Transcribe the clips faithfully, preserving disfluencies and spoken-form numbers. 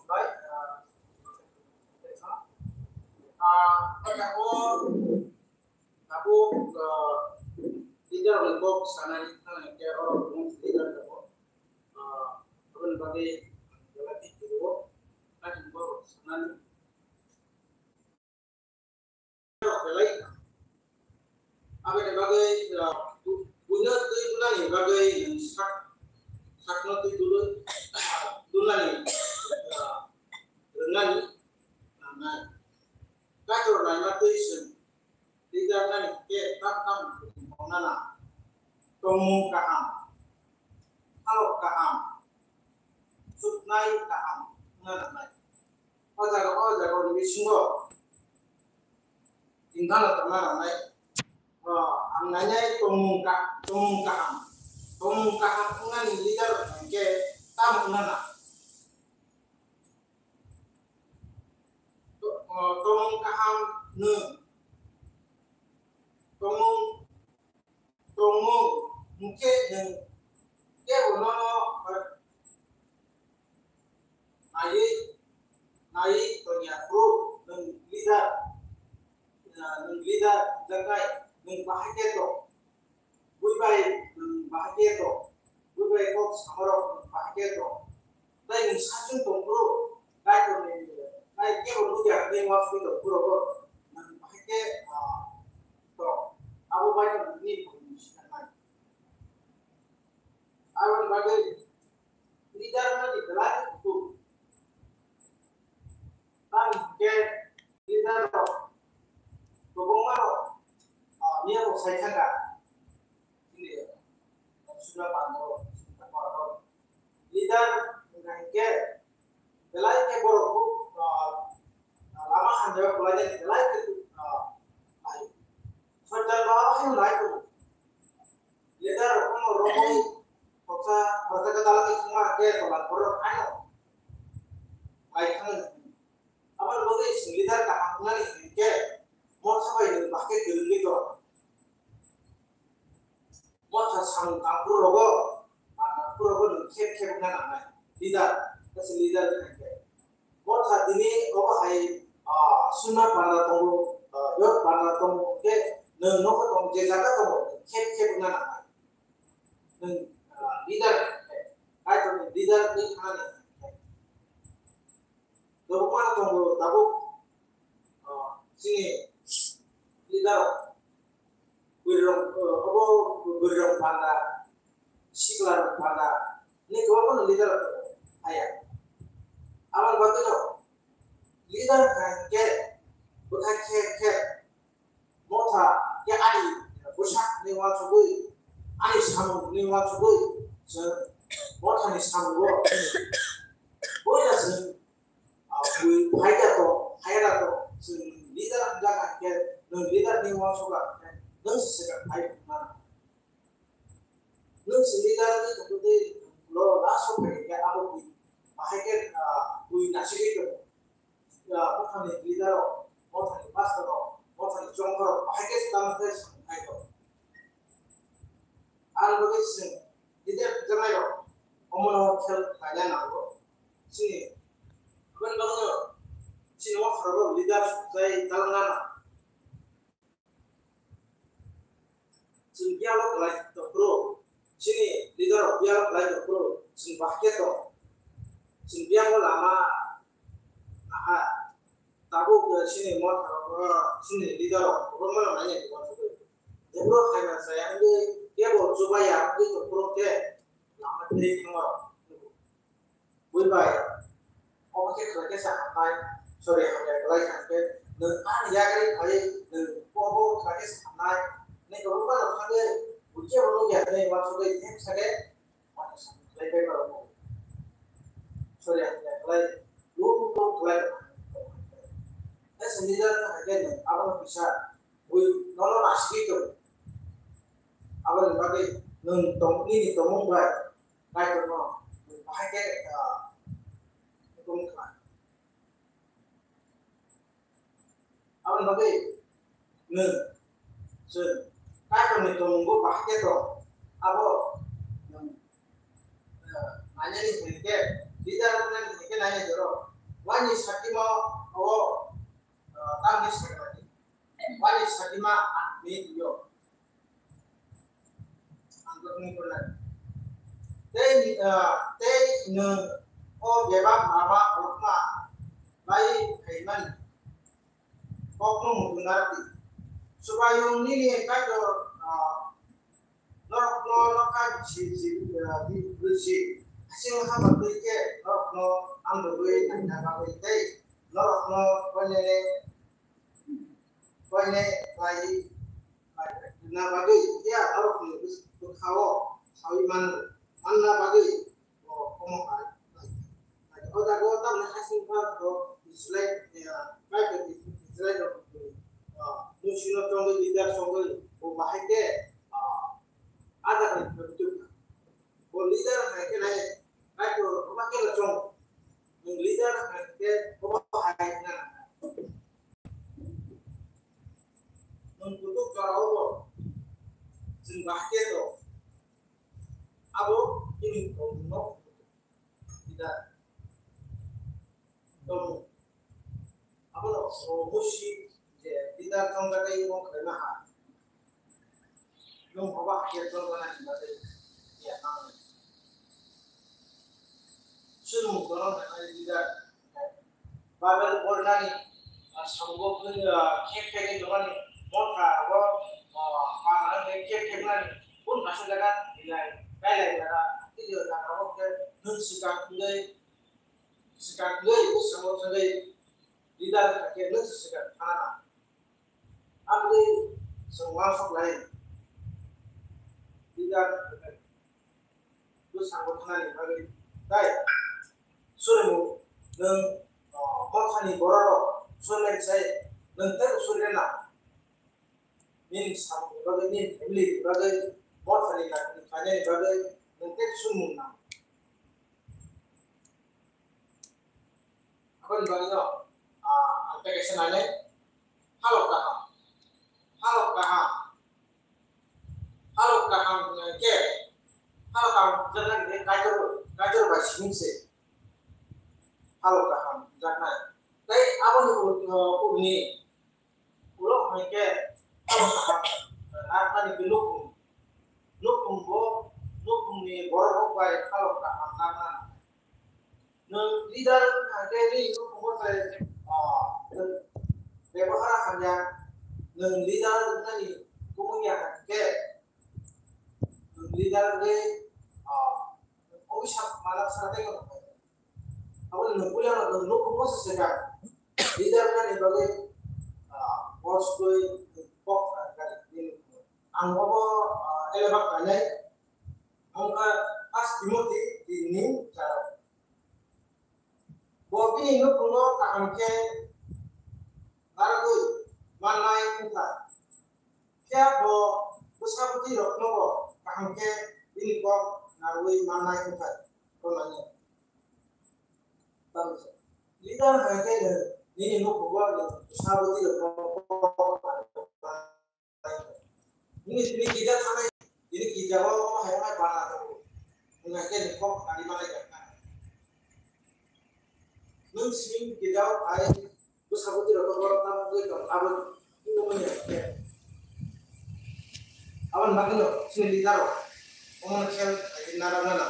Bai, ah, ah, tabuk, ah, leader ni kok sanai, ah, ke oro leader tabuk, ah, aboni bagwi belai kok sanani. Belai. Aboni bagwi, ah, bu-, buino twi dulani bagwi sak, sakno twi dulu, dulani, ah, rwnani, nangnai. Kaitor naima twi chwng twi jaknani khe tam tam wngnana. Tongmung kaham, halok kaham, chuknai kaham wngna nangnai. O jaga, o jaga ni bisingo Imphal o tongna nangnai. O, ang nainai tongmung ka-, tongmung kaham. Tongmung kaham wngnani leader hwnkhe tamo wngnana? To-, o, tongmung kaham nwng. Tongmung tongmung hwnkhe nwng teibo nono naiwi, naiwi tongya phuru nwng leader, ah, nwng leader wngjaknai, nwng bahai khe tong. Bui bai nwng bahai khe tong, bui bai kok samarok nwng bahai khe tong. Tei nwng sachwng tong phuru, Kaitorni, kai kebo nukya hwnwi uansugwi tong phuru bo, nwng bahai khe, ah, tong. Abo bai no nini buini swkang nai. Aboni bagwi leader wngmani belai kutung. Tamni hwnkhe leader rok kwbangma rok, ah, miya bo sai thangkha. Chini, ah, suna pando, suna pando. Leader wngkha hwnkhe belai khe borok bo, ah, lama hamjak o kwlainani belai khe, ah, lai. Soitan lama haino lai tongo. Leader rok no romwi khoroksa, khoroksa khe dalogwi thangma hwnkhe tola borok haino lai thangwi. Aboni bagwi chwng leader kaham wngnani hwnkhe motha bai nwng bahai khe kwrwngwi tong. Motha samung tangphuru rogo, ah, phuru rogo nwng khep khep wngna nangnai. Leader, kaisa leader wngkha khe. Motha tini obo hai, ah, suna panda tongo, ah, yok panda tongo, khe nwng nokho tongo, je jaga tongo, khep khep wngna nangnai. Nwng, ah, leader, Kaitorni leader wngwi thangnani. Kwbangma tongo tabuk, ah, chini leader rok, bwrwi rok, ah, obo bwrwi rok panda, sikla rok panda, ni kwbangma no leader rok tongo, aya. Aboni bagwi no leader wngkha hwnkhe bwthai khe khe motha khe ani bwsak hinwi uansugwi, ani samung hinwi uansugwi, chwng mothani samungo puila chwng, ah, bui phaida to, phaida to, chwng leader wngkha hwnkhe, nwng leader hinwi uansukha hwnkhe, nwng se swkang phai wngmano. Nwng se leader wngwi tongtwtwi lo last o phai hwnkhe abo bui bahai khe, ah, bui nasigwi tongo. Ah, mothani leader rok, mothani pastor rok, mothani chongkhor rok bahai khe tamo khe samung khai tongo. Ang bagwi chwng leader wngjaknai rok omono khel khlaina nango. Chini, aboni bagwino chini motha rok leader chai dalna nango. Chwng phiya o kwlai tongphuru, khlai tong phuru chwng bahai khe tong. Chwng biyang o lama naha. Tabuk, eh, chini motha rok, chini leader rok, borokno nai nai tongma sugwi. Jephuru hai masa yang di, kebo chubaya, di tongphuru khe lama twi thangma rok. Bui bai, omo khe khlai khe sa hamnai, sorry, hamya khlai kha khe, nwng ani yagri phai, nwng obo khlai khe sa hamnai, nini kwbangma rok thangwi, bui khe bo nukya hwnwi uansugwi theng sa khe, uansuk khlai bai ma rok. Sorry, hamya khlai, lung lung khlai. As a leader no hai khe nwng abono kisa, bui nono nasigwi tongo. Aboni bagwi nwng tong-, nini tongmung bai, Kaitorno bahai khe, ah, hukum kha. Aboni bagwi nwng chwng Kaitorni tongmungo bahai khe tong. Abo nwng, ah, nainani hai khe, leader wngnani hai khe nainai joro. Waini sakima o, ah, tamni sakmani. Wani sakima ang ni yo. Ang kok ni pernah. Tei, ah, tei nwng o bebak mama rokma bai khaimani kokno mutunardi. Subayung nini Kaitor, ah, norokno nokha si, si, ah, bi, bi, si. Hasing hama twi khe norokno ang rwgwi naina bagwi tei norokno koinene Koine lai, lai na bagwi ya norokni bwkhao sawi man, manna bagwi bo omo hai lai. O jaga o tamni hasing pha bo Israel, ya, Bible Israel rok ni, ah, musino chongwi leader chongwi bo bahai khe, ah, a jaga ni khe bwtwi kha. Bo leader hai khe nai, Bible omo khe chong. Nwng leader hai khe omo hai na. Nwng kutuk jora o bo chwng bahai khe tong. Abo chini tongmung no leader tongmung. Abono o musi je leader tongjaknai wng khlaima ha. Nwng obo hakhe tongjaknai bagwi ya ang. Chwng bono hai leader. Bible porinani, ah, samung, ah, khek khek ni tongmani motha abo, ah, panani khek khek nani, kun kaisa jaga nilai, kailai jaga, tei jaga abo khe nwng swkang wngwi, swkang wngwi, bwskango thangwi, leader khe nwng se swkang thana. Aboni chwng uansuk lai, leader bwskango thanani bagwi tei surimu nwng, o, mothani bororok surilen sai nwng teibo surilen na. Nini samungni bagwi, nini family ni bagwi, mothani naitani khlainani bagwi nwng teibo surimung nang. Aboni bagwino, ah, ang tei kaisa nainai, halok kaham, halok kaham, halok kaham hwnkhe, halok kaham hwnjaknai hwnkhe Kaitor, Kaitor bai simi se halok kaham hwnjaknai. Tei aboni ur-, urni Ulo hai khe halok kaham narwknani khe nukhung. Nukhung bo, nukhungni borok rok bai halok kaham narwkna. Nwng leader hai khe nini nukhungo se, ah, bebohar hamya, nwng leader wngnani kumung ya hai khe, nwng leader wngwi, ah, nwng obisak manaksa tei. Aboni nukuli ano nwng nukhungo se swkang. Leader nani bagwi, ah, boss twi kok kha kari. Ang obo, ah, elebak nainai. Wngkha First Timothy tini ni charo. Bo bini nukhungo kaham khe narwgwi mannai wngkha. Phiya bo bwsa bwtwi rokno bo kaham khe bini kok narwgwi mannai wngkha. Romani. Leader hai khe nwng nini nukhungo nwng bwsa bwtwi rokno kok narwgwi mannai wngkha. Nini tini kija thanai, tini kija o hai hai bana tongo. Nwng hai khe nwng kok narwgwi mannai wngkha. Nwng simi kija o hai Bwsa bwtwi rok borok tamo wngwi tong, abo tungmani ya khe. Aboni bagwino chini leader rok Omo khel ai nana nana.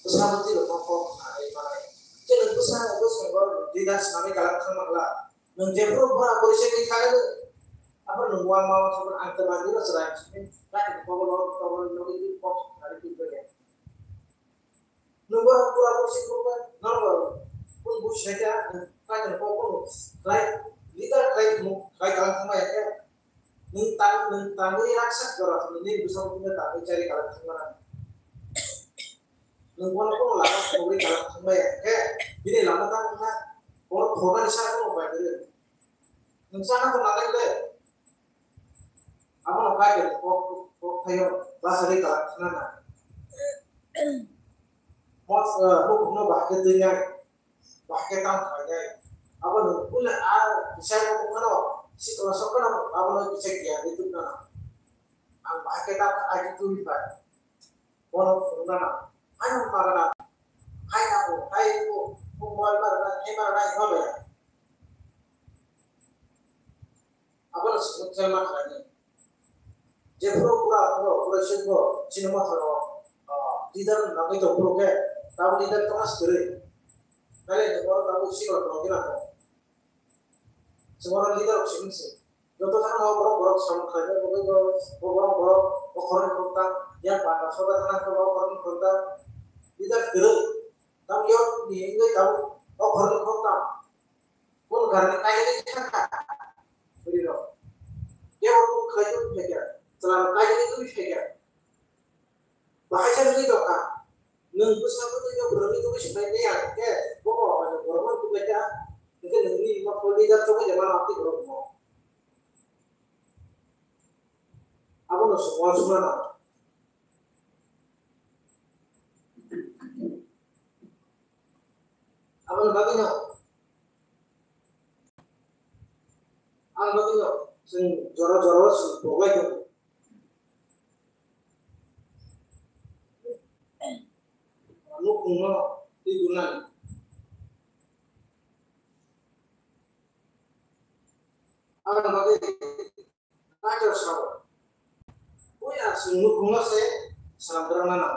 Bwsa bwtwi rok kok kok kha ai manai. Khe nwng bwsa bwskango leader swnamwi kalang thang mangla. Nwng jephuru bura bwrwi se twi thangwi nwng. Aphuru nwng uang mama thangwi ang twma dino chwrai simi. Kati kobo lo kobo lo nogwi kok kari twi khe. Nwng bohrok pura bosi kok kha, nono bo kung busi kha, kaitor kok kung khlai, leader khlai tongmo, khlai kalang thangma ya khe. Nwng tang, nwng tangwi raksa jora thangwi nini bwskango tangwi chari kalang thangma nang. Nwng bono bono lama thangwi kalang thangma ya khe, bini lama tang wngkha, bono khornani saka bono bai kwrwi. Nwng chana to nanai le. Abono kaitor kok, kok thaio, bwsari kalang thangna nang. Mos, eh, bukhukno bahai khe twi nai. Bahai khe tamo khlainai. Abo nwng buino a kisa bukhukno sikla sokno abono kisa giyan ri tubna nang. Ang bahai khe tamo khe agi twi bai. Bono phunukna nang. Haino magana. Hai nango, hai ringo, bo mobile barana, hai barana, hai barana. Abono swngchar ma khlainai. Jephuru pura wngo, pura sukgo, chini motharo, ah, leader nangwi tong phuru khe, tabuk leader tongma swrwi. Belai ni borok tabuk sikla tongwi na tong. Chwng oro leader rok simi se. Joto jagao borok, borok samung khlainai, bo, bo, bo, borok, borok, bokhorokni khoroktham, yang panda soda thana khe bokhorokni khoroktham. Leader kwrwi. Tabuk yok ni wngwi tabuk bokhorokni khoroktham. Kun garni kainwi thangkha. Bwrwi rok. Kebo kun khlai tong phaikha. Chwla rok kainwi twi phaikha. Bahai sa wngwi tongkha. Nwng bwsa bwtwi no phwrwngwi tongwi swknai maya hwnkhe bobo abono borokno tubui kha. Hwnkhe nwngni ima pho leader chongwi rwmano amtwi borok mo. Abono swngwal swngnano. Aboni bagwino, aboni bagwino chwng jora jorao chwng poklai tongo. Nukhungno twi gurnani. Aboni bagwi Kaitor sao, "Puila chwng nukhungno se swnamjwkna nango."